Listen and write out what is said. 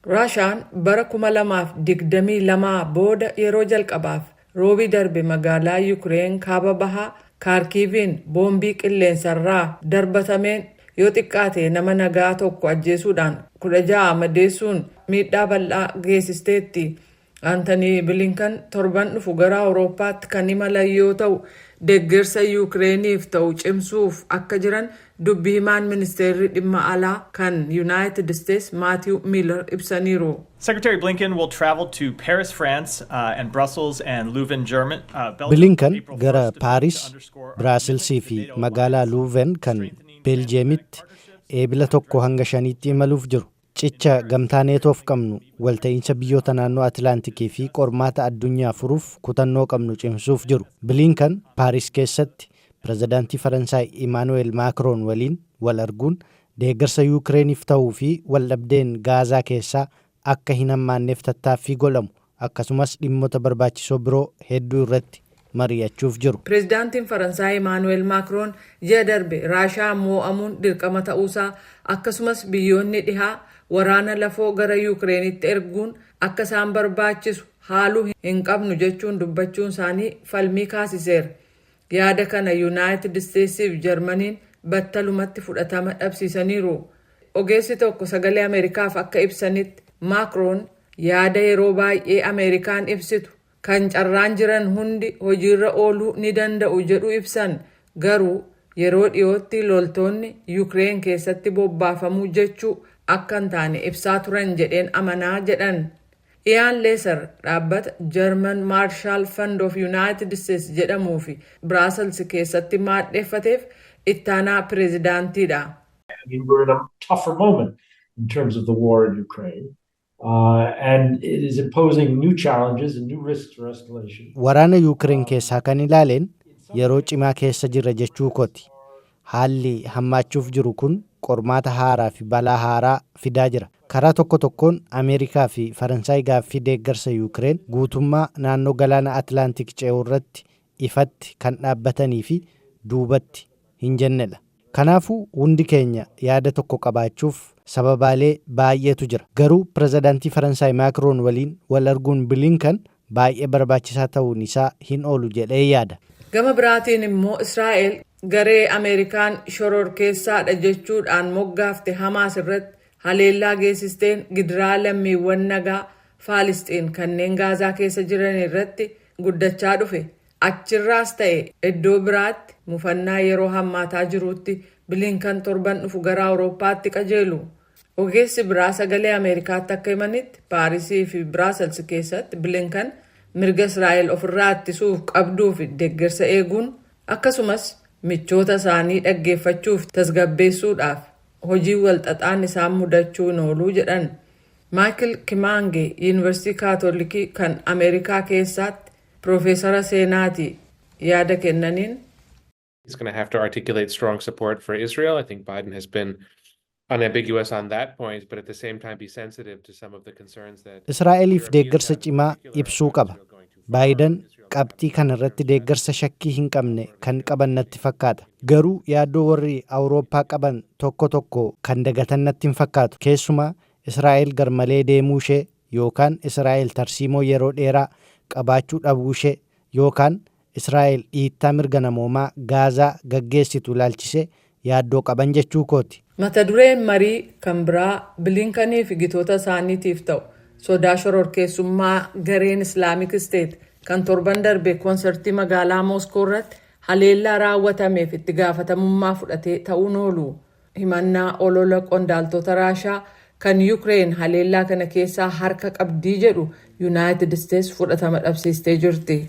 Raashaan bara 2022 booda yeroo jalqabaaf Roobii darbe magaalaa Yukireen kaaba bahaa Kaarkiiviin boombii qilleensarraa darbatameen yoo xiqqaate nama nagaa tokko ajjeesuudhaan 16 madeessuun miidhaa bal'aa geessisteetti. Antanii Bilinkan torban dhufu gara Awurooppaatti kan imalan yoo ta'u, deeggarsa Yukireeniif ta'u cimsuuf akka jiran dubbi himaan Ministeerri Dhimma Alaa kan Yuunaayitid Isteets Maatiiw Miilar ibsaniiru. Secretary Blinken will travel to Paris, France, and Brussels and Leuven, Belgium. Bilinkan April gara 1st to Paaris, underscore our Biraaselsii fi commitment to NATO magaalaa alliance, Luuven kan strengthening Beeljeemitti Eebila 1 hanga 5tti imaluuf jiru. Cicha gamtaa Neetoof qabnu, walta'iinsa biyyoota naannoo Atilaantikii fi qormaata addunyaa furuuf kutannoo qabnu cimsuuf jiru. Bilinkan Paaris keessatti pirezidaantii Faransaay Imaanu'eel Maakroon waliin wal arguun deeggarsa Yuukireeniif ta'uu fi waldhabdeen Gaazaa keessaa akka hin hammaanneef tattaaffii godhamu, akkasumas dhimmoota barbaachisoo biroo hedduu irratti mari'achuuf jiru. Pireezidaantiin Faransaay Imaanu'eel Maakroon ji'a darbe Raashaa moo'amuun dirqama ta'uusaa, akkasumas biyyoonni dhihaa waraana lafoo gara Yukireenitti erguun akka isaan barbaachisu haaluu hin qabnu jechuun dubbachuun isaanii falmii kaasiseera. Yaada kana Yuunaayitid Isteetsiif Jarmaniin battalumatti fudhatama dhabsiisaniiru. Ogeessi tokko Sagalee Ameerikaaf akka ibsanitti, Maakroon yaada yeroo baay'ee Ameerikaan ibsitu kan carraan jiran hundi hojiirra ooluu ni danda'u jedhu ibsan, garuu yeroo dhiyootti loltoonni Yukireen keessatti bobbaafamuu jechuu akka hin taane ibsaa turan jedheen amanaa jedhan. Iyaan Leeser dhaabbata German Marshall Fund of United States jedhamuu fi Brussels keessatti maadheeffateef ittaanaa pireezidaantiidha. I mean, we're in a tougher moment in terms of the war in Ukraine. And it is imposing new challenges and new risks for escalation. Waraana Yuukireen keessaa kan ilaaleen yeroo cimaa keessa jirra jechuu kooti. Haalli hammaachuuf jiru kun qormaata haaraa fi balaa haaraa fidaa jira. Karaa tokko tokkoon Ameerikaa fi Faransaay gaaffii deeggarsa Yuukireen guutummaa naannoo galaana Atlaantik ce'uu irratti ifatti kan dhaabbatanii fi duubatti hin jennedha. Kanaafuu hundi keenya yaada tokko qabaachuuf sababaalee baay'eetu jira. Garuu pirezidaantii Faransaay Maakroon waliin wal arguun Bilinkan baay'ee barbaachisaa ta'uun isaa hin oolu jedhee yaada. Gama biraatiin immoo Israa'el garee Ameerikaan shororkeessaadha jechuudhaan moggaafte Hamaas irratti haleellaa geessisteen gidiraa lammiiwwan nagaa Faalisxiin kanneen Gaazaa keessa jiran irratti guddachaa dhufe. Achirraas ta'e iddoo biraatti mufannaa yeroo hammaataa jirutti Bilinkan torban dhufu gara Awurooppaatti qajeelu. Ogeessi biraa Sagalee Ameerikaatti akka himanitti, Paarisii fi Biraasels keessatti Bilinkan mirga Israa'el ofirraa ittisuuf qabduu fi deeggarsa eeguun, akkasumas michoota isaanii dhaggeeffachuuf tasgabbeessuudhaaf hojii walxaxaan isaan mudachuu hin ooluu jedhan. Maayikil Kimaange Yuunivarsiitii Kaatolikii kan Ameerikaa keessatti piroofeesara seenaati. Yaada kennaniin, He's going to have to articulate strong support for Israel. I think Biden has been unambiguous on that point, but at the same time be sensitive to some of the concerns that Israa'eliif deeggarsa cimaa ibsuu qaba. Baayiden qabxii kana irratti deeggarsa shakkii hin qabne kan qaban natti fakkaata. Garuu yaaddoo warri Awurooppaa qaban tokko tokko kan dagatan natti hin fakkaatu. Keessumaa Israa'el garmalee deemuu ishee, yookaan Israa'el tarsiimoo yeroo dheeraa qabaachuu dhabuu ishee, yookaan Israa'el dhiittaa mirga namoomaa Gaazaa gaggeessitu ilaalchisee yaaddoo qaban jechuu kooti. Mata dureen marii kan biraa Bilinkanii fi gitoota isaaniitiif ta'u sodaa shororkeessummaa gareen Islaamik Isteet kan torban darbe koonsartii magaalaa Mooskoo irratti haleellaa raawwatameef itti gaafatamummaa fudhatee ta'uun oolu. Himannaa olola qondaaltota Raashaa kan Yukireen haleellaa kana keessaa harka qabdii jedhu Yuunaayitid Isteets fudhatama dhabsiistee jirti.